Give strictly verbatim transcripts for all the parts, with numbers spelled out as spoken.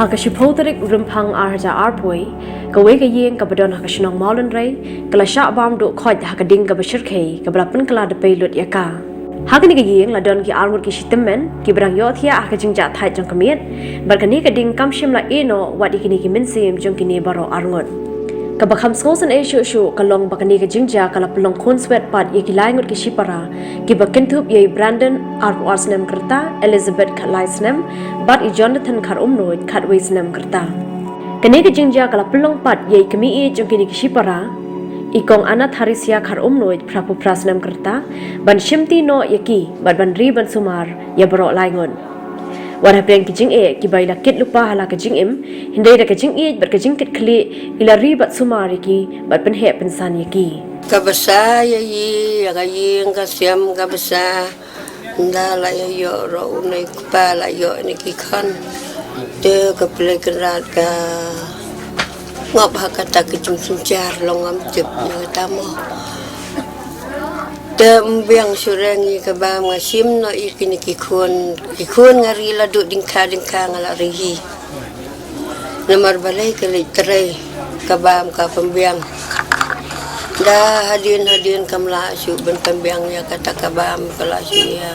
Ha ka shiphew tarik u Rymphang ar hajar arphew, kawei ka ïing kaba don ha ka shnong Mawlynrei ka la shah bam duh khoit ha ka ding kaba shyrkhei kaba la pynkylla dpei lut ïa ka. Ha kane ka ïing la don ki arngut ki shitymmen kiba dang ïohthiah ha ka jingjahthait jong ka miet, bad kane ka ding kam shym la ïeh noh wat ïa kine ki mynsiem jong kine baroh arngut. Kaba kham sngewsynei shuh shuh ka long ba kane ka jingjia ka la pynlong khunswet pat ïa ki lai ngut ki shipara, kiba kynthup ïa i Brandon, arphew ar snem ka rta, Elizabeth, khatlai snem, bad i Jonathan, khatar umnoid, khatwei snem ka rta. Kane ka jingjia ka la pynlong pat ïa i kmie jong kine ki shipara, i kong Anna Tharisia, khatar umnoid, phraphew phra snem ka rta, ban shimti noh ïa ki bad ban ri ban sumar ïa baroh lai ngut. Wat hapdeng ki jingeh kiba i la kit lypa ha la ka jingim, hynrei da ka jingïeit bad ka jingkitkhlieh i la ri bad sumar ïa ki bad pynheh pynsan ïa ki. Kaba sa ïa i, ïa ka ïing ka sem kaba sa. Nda la ïa ïoh ruh une u kpa la ïoh ne ki khon. Te ka Blei Kynrad ka ngop ha kata ka jingpynjar long ngam tip ïa kata mo. Te ym biang shuh re ngi ka bam nga shim noh ïa kine ki khun, ki khun nga ri la duh dingkha dingkha nga la ri hi. Namar balei ka leit trei ka bam ka pynbiang. Da hadien hadien kam lah shuh ban pynbiang ïa kata ka bam ka lah shuh ïa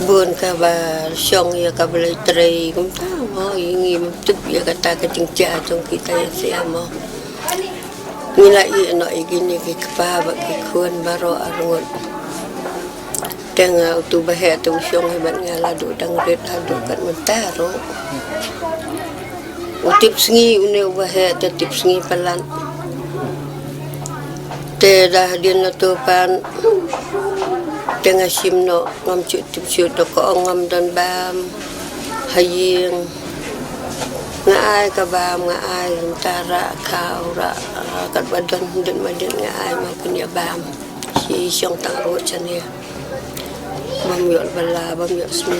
bun kaba shong ïa kaba leit trei kumta mo ïa ngi ym tip ïa kata ka jingjia jong kita ïa sia mo. Ngi la ïeh noh ïa kine ki kpa bad ki khun baroh arngut. Te nga utu ba heh te u shong hi bad nga la duh dang rit haduh kat mynta ruh. U tip sngi une uba heh te tip sngi palat. Te da hadien na to pan te nga shim noh ngam shu tip shu da ka ong ngam don bam ha ïing. Nga ai ka bam nga ai mynta rah khaw rah, ah, kat ba don dien ma dien nga ai ma kin ïa bam. Shi shong tang ruh shane. Bam ïoh bala bam ïoh smi.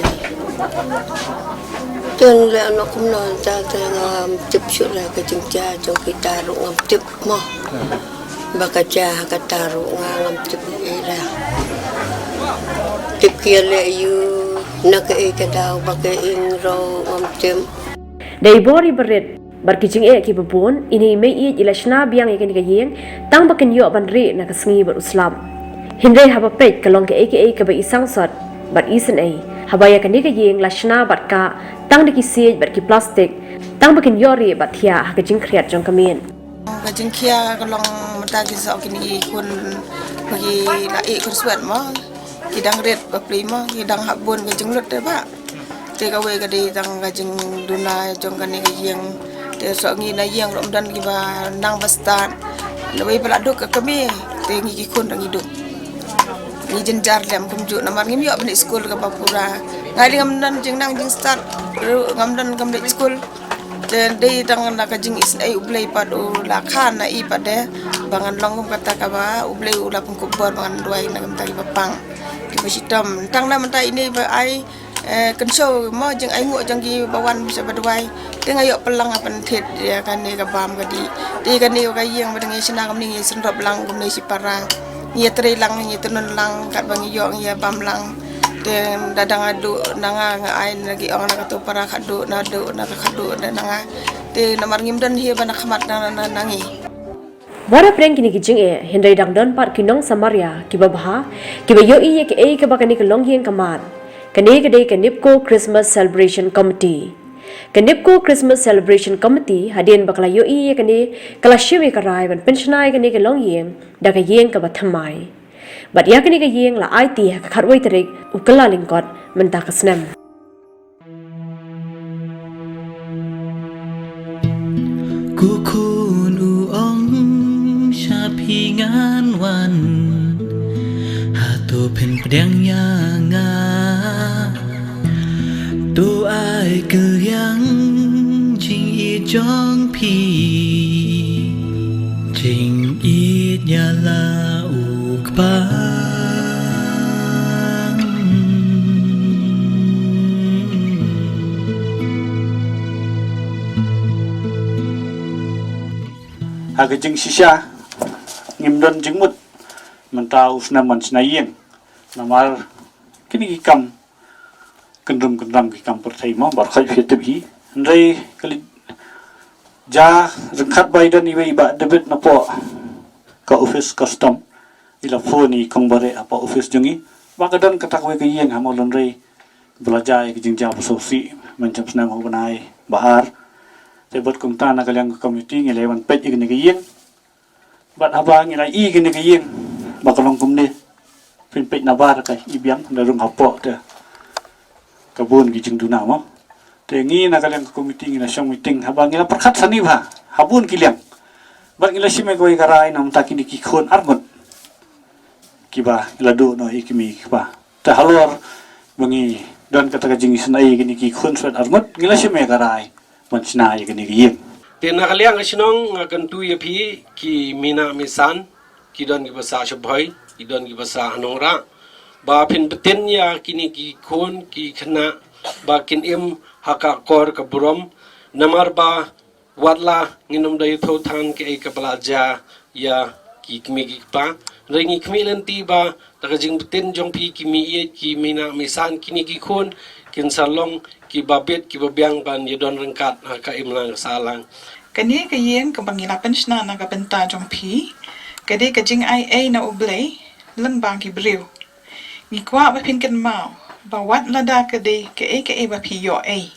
Ten le anok kumno ta te ngam tip shu le ka jingja jong kita ruh ngam tip mo. Ba ka ja ha kata ruh nga ngam tip ïa ira. Tip ki ïa leh ïa u na kaei ka daw ba ka ing ruh ngam tip. Da i bor i barit bad ki jingeh kiba bun, ine i mei ïeit i la shna biang ïa kane ka ïing tang ba kin ïoh ban rieh na ka sngi bad u slap. Hynrei haba peit ka long kaei kaei kaba i sangsot bad i synei haba ïa kane ka ïing la shna bad kah tang da ki siej bad ki plastik tang ba kin ïoh rieh bad thiah ha ka jingkhriat jong ka miet. Ka jingkhia ka long mynta ki soh kine ki khun ba ki la ïeh khunswet mo. Ki dang rit bapli mo, ki dang hap bun ka jinglut te ba. Te kawei ka dei tang ka jingduna jong kane ka ïing. Te soh ngi na ïing ruh ym don kiba nang ba stad. Lawei ba la duk ka kmie te ngi ki khun ruh ngi duk. Ngi jynjar lem kumjuh namar ngim ïoh ban leit skul kaba pura. Nga dei ngam don jingnang jingstad ruh ngam don kam leit skul. Te dei tang na ka jingisynei U Blei pat u la khan na i pat de ba ngan long kum kata kaba U Blei u la pynkup bor ba ngan duwai na ka bynta kiba pang kiba shitom. Tang na mynta ine ba ai, eh, kynshew mo jingainguh jong ki ba wan sha ba duwai. Te nga ïoh pynlang ha pynthied ïa kane ka bam ka dih. Te kane ka ïing ba dang ïa shna kumne ngi sngewthuh lang kumne shipara. Ngi ïa trei lang, ngi ïa tynun lang, katba ngi ïoh ngi ïa bam lang. Te da dang haduh na nga nga ai na ki ong na kato para khadduh, naduh na ka khadduh da na nga. Te namar ngim don hi ba na khmat na, na, na, na ngi. Wat hapdeng kine ki jingeh, hynrei dang don pat ki nong Samaria kiba bha, kiba ïohi ïa kaei kaba kane ka longïing ka mad. Kane ka dei ka NEEPCO Christmas Celebration Committee. Ka NEEPCO Christmas Celebration Committee hadien ba ka la ïohi ïa kane ka la shim ïa ka rai ban pynshna ïa kane ka longïing da ka ïing kaba thymmai. Bad ïa kane ka ïing la aiti ha ka khatwei tarik u Kyllalyngkot mynta ka snem. Ko khun u ong sha phi ngan wan, hato phin pdiang ïa nga? To ai kylliang jingïeit jong phi, jingïeit ïa la u kpa. Ha ka jingshisha ngim don jingmut mynta u snem ban shna ïing namar kine ki kam kynrum kynram ki kam pyrthei mo, baroh khoit phi tip hi. Hynrei ka leit ja ryngkat ba i don iwei i Bah David napoh ka office custom. I la phone i kong Bareh hapoh office jong i ba ka don kata kawei ka ïing ha Mawlynrei ba la ja ïa ka jingjia ba sngewsih, mynjam snem ha u bnai ba ar. Te bad kumta na ka liang ka komiti ngi la wan peit ïa kane ka ïing. Bad haba ngi la ïohi kane ka ïing ba ka long kumne, phin peit na bar ka i biang, da rung hapoh te ka bun ki jingduna mo. Te ngi na ka liang ka komiti ngi la shong meeting, haba ngi la pyrkhat sani bha ha bun ki liang. Bad ngi la shim ïa kawei ka rai na bynta kine ki khun arngut kiba ngi la duh noh ïa ki kmie ki kpa. Te halor ba ngi don kata ka jingïasnoh ïa kine ki khun swet arngut, ngi la shim ïa ka rai ban shna ïa kane ka ïing. Te na ka liang ka shnong nga kyntu ïa phi ki mei na mei san, ki don kiba sah sha Bhoi, ki don kiba sah ha Nongrah, ba phin btin ïa kine ki khun ki khynnah ba kin im ha ka akor ka burom, namar ba wat la ngin ym da ïathuh than kaei kaba la jia ïa ki kmie ki kpa. Hynrei ngi khmih lynti ba da ka jingbtin jong phi ki mei ïeit, ki mei na mei san, kine ki khun kin sa long kiba bit kiba biang ban ïadon ryngkat ha ka imlang ka sahlang. Kane ka ïing kaba ngi la pynshna na ka bynta jong phi ka dei ka jingai ei na U Blei lyngba ki briew. Ngi kwah ba phin kynmaw ba wat lada ka dei kaei kaei ba phi ïoh ei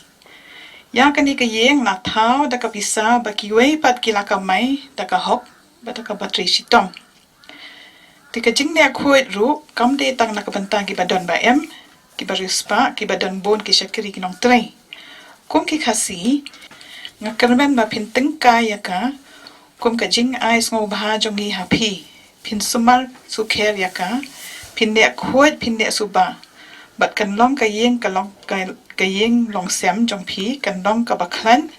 ïa kane ka ïing, la thaw da ka pisa ba kiwei pat ki la kamai da ka hok bad da kaba trei shitom. Te ka jingleh khuid ruh kam dei tang na ka bynta kiba don ba em, kiba riewspah, kiba don bun ki shakri ki nongtrei. Kum ki Khasi, nga kyrmen ba phin tyngkai ïa ka kum ka jingai sngewbha jong ngi ha phi. Phin sumar sukher ïa ka, phin leh khuid, phin leh suba. Bad kan long ka ïing ka long ka, ka ïing longsem jong phi, kan long kaba khlaiñ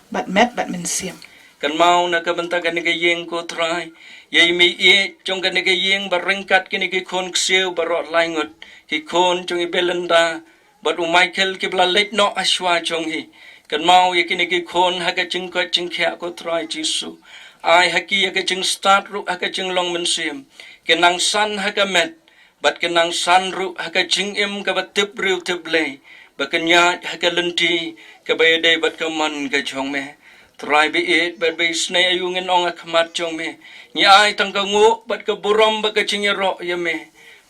bad met bad mynsiem. Kynmaw na ka bynta kane ka ïing ko Trai, ïa i mei ïeit jong kane ka ïing ba ryngkat kine ki khun ksiew baroh lai ngut, ki khun jong i Belinda bad u Michael kiba la leit noh ha shuwa jong hi. Kynmaw ïa kine ki khun ha ka jingkoit jingkhiah ko Trai Jisu. Ai ha ki ïa ka jingstad ruh ha ka jinglong mynsiem, kin nang san ha ka met bad kin nang san ruh ha ka jingim kaba tip briew tip Blei, ba kin ïaid ha ka lynti kaba ïadei bad ka mon ka jong me. Trai ba ïeit bad ba isynei, aïu ngin ong ha khmat jong me. Ngi ai tang ka nguh bad ka burom bad ka jingïaroh ïa me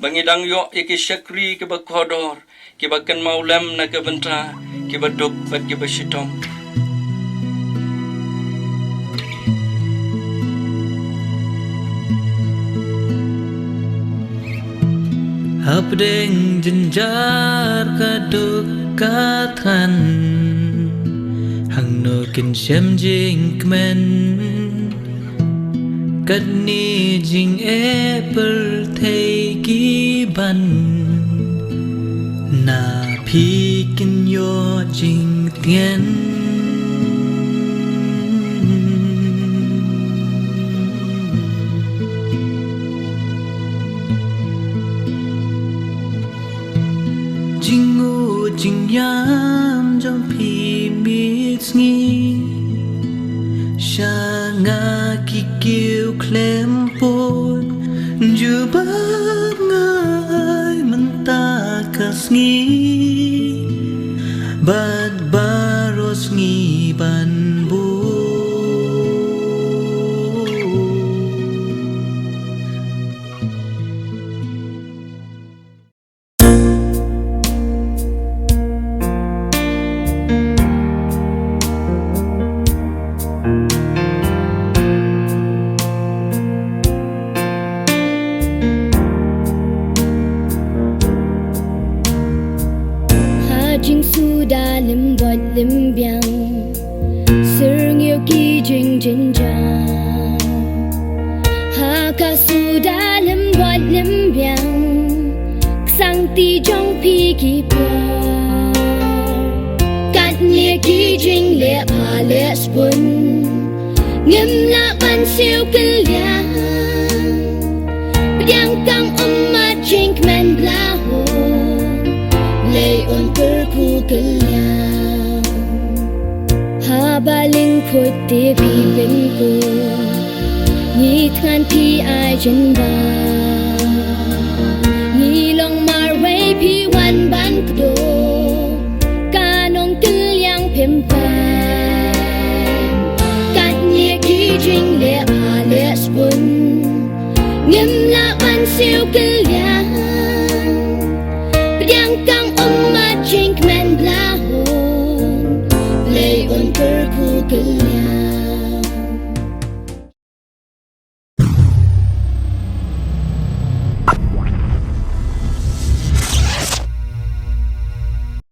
ba ngi dang ïoh ïa ki shakri kiba kordor, kiba kynmaw lem na ka bynta kiba duk bad kiba shitom. Hapdeng jynjar ka duk ka thngan, hangno kin shem jingkmen? Katne jingeh pyrthei ki ban, na phi kin ïoh jingtngen. Jingngud jingïam jong phi miet sngi, sha nga ki kiew khlem pud, jubab nga ai mynta ka sngi bad baroh sngi ban bud. Ha jingsuda lem wad lem biang, syrngiew ki jingjynjar. Ha ka suda lem wad lem biang, ka sangti jong phi ki pher. Katne ki jingleh pha leh sbun, ngim lah ban siew kylliang. Pdiang kam ummat jingkmen bla hun, lei un kyrkhu kylliang. Haba lyngkhuid te phi lyngkhuid, ngi thngan phi ai jingbam. Ngi long marwei phi wan ban kdew, ka nongkylliang phim pang. siew kylliang. Pdiang kang ummat jingkmen Blahun, Blei un kyrkhu kylliang.